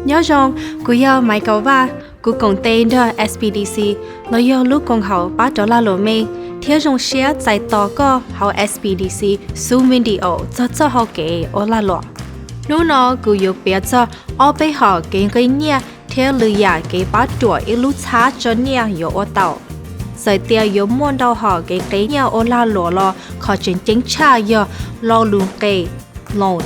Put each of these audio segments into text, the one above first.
Nyob zoo, kuv yog Maiv Kaum Vaj. Kuv koom tes nrog S B D C los yog lub koom haum pab rov lag luam me, thiab zoo siab txais tos koj hauv S B D C Zoom video txog txoj hau kev ua lag luam. Hnub no kuv yuav piav txog ob peb hom kev nqi nyiaj thiab lwm yam kev pab ruam ib lub txhab tso nyiaj yuav ua tau. Txawm tias yuav muaj ntau hom kev nqi nyiaj ua lag luam los qhov tseem ceeb tshaj yog lo lus nqe loan.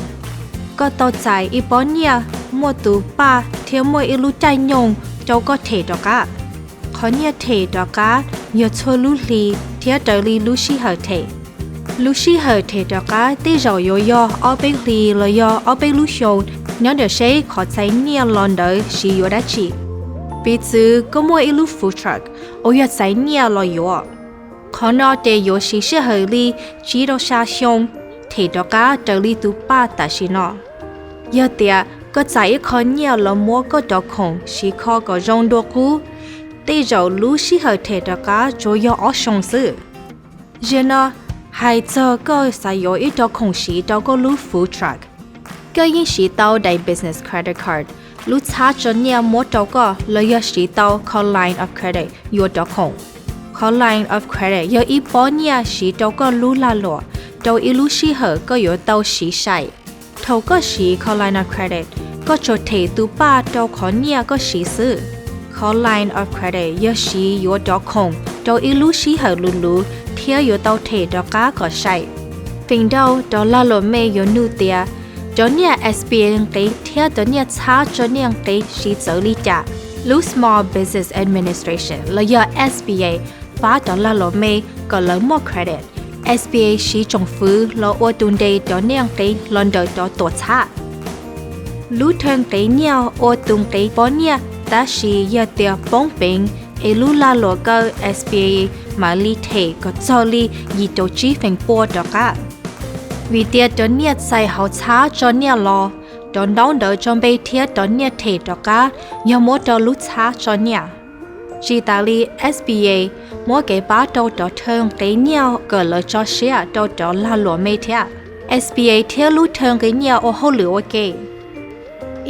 Koj tau txais ib pob nyiaj muaj tus paj thiab muaj ib lub caij nyoog rau koj them rov qab. Qhov nyiaj them rov qab yog txhua lub hli thiab raws li lub sij hawm them. Lub sij hawm them rov qab tej zaum yuav yog ob peb hlis los yog ob peb lub xyoo, nyob ntawm seb qhov txais nyiaj los ntawd siv yuav dab tsi. Piv txwv koj muaj ib lub food truck uas yog txais nyiaj los yuav. Qhov no ces yuav siv sij hawm li tsib rau xya xyoo them rov qab raws li tus paj tam sim no. Yog tias koj txais ib qho nyiaj los muab koj rov khoom siv kho kom zoo dua qub, tej zaum lub sij hawm them rov qab tsuas yog ob xyoos xwb. Zaum no, hais txog koj xav yuav ib rov khoom siv rau koj lub food truck, koj yeej siv tau daim business credit card, lub txhab tso nyiaj muab rau koj los yog siv tau kho line of credit yuav rov khoom. Kho line of credit yog ib pob nyiaj siv rau koj lub lag luam rau ib lub sij hawm koj yuav tau siv sai. Thaum koj siv kho line of credit, koj tsuas them tus paj rau qhov nyiaj koj siv xwb. Kho line of credit yog siv yuav rov khoom rau ib lub sij hawm luv luv thiab yuav tau them rov qab kom sai. Feem ntau cov lag luam me yuav nug tias, cov nyiaj S B A nqi thiab cov nyiaj txhab tso nyiaj nqi siv txawv li cas? Lub Small Business Administration los yog S B A pab cov lag luam me kom lawv muaj credit. S B A siv tsoom fwv los ua tus nres cov nyiaj nqi los ntawm cov tuam txhab. Lub thawj nqi nyiaj ua tus nqi pob nyiaj, tab sis yog tias poob peev es lub lag luam kaw, S B A mam li them kom txog li yim caum tsib feem pua rov qab. Vim tias cov nyiaj txais hauv txhab tso nyiaj los, cov ntaub ntawv tso npe thiab cov nyiaj them rov qab yog muab rau lub txhab tso nyiaj. Tsis tas li, S B A muab kev pab rau cov thawj nqi nyiaj kom lawv tso siab rau cov lag luam me thiab. S B A thiab lub thawj nqi nyiaj ua hauj lwm ua ke.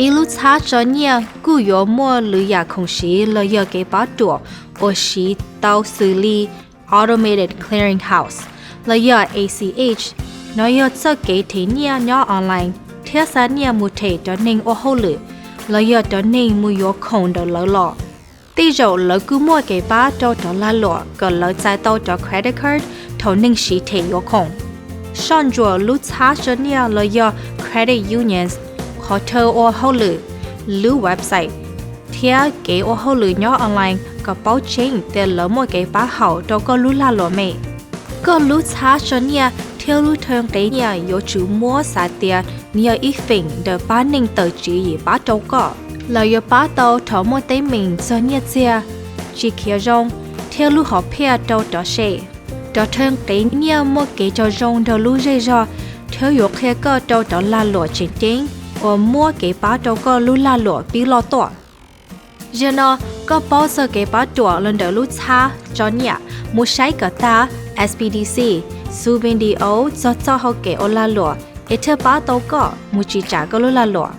Ib lub txhab tso nyiaj kuj yuav muaj lwm yam khoom siv los yog kev pab ruam uas siv tau xws li Automated Clearing House los yog A C H. Nov yog txoj kev them nyiaj nyob online thiab xa nyiaj mus them cov neeg ua hauj lwm los yog cov neeg mus yuav khoom ntawm lawv los. Tej zaum lawv kuj muaj kev pab rau cov lag luam kom lawv txais tau cov credit card thaum neeg siv them yuav khoom. Soj ntsuam lub txhab tso nyiaj los yog credit unions, qhov chaw ua hauj lwm, lub website, thiab kev ua hauj lwm nyob online kom paub tseeb tias lawv muaj kev pab haum rau koj lub lag luam me. Koj lub txhab tso nyiaj thiab lub thawj nqi nyiaj yuav tsum muab xav tias nws yog ib feem ntawm pab neeg tawm tswv yim pab rau koj. Lawv yuav pab tau thaum muaj teeb meem txog nyiaj txiag, tsis khiav zoo, thiab lub hom phiaj rau cov se. Cov thawj nqi nyiaj muaj kev tsom zoo nrog lub zej zog thiab yuav qhia koj rau cov lag luam tseem ceeb uas muab kev pab rau koj lub lag luam pib loj tuaj. Zaum no, koj paub txog kev pab ruam los ntawm lub txhab tso nyiaj, mus saib kom tag S B D C, Zoom video txog txoj hau kev ua lag luam es thiaj pab tau koj mus tsis tsam koj lub lag luam.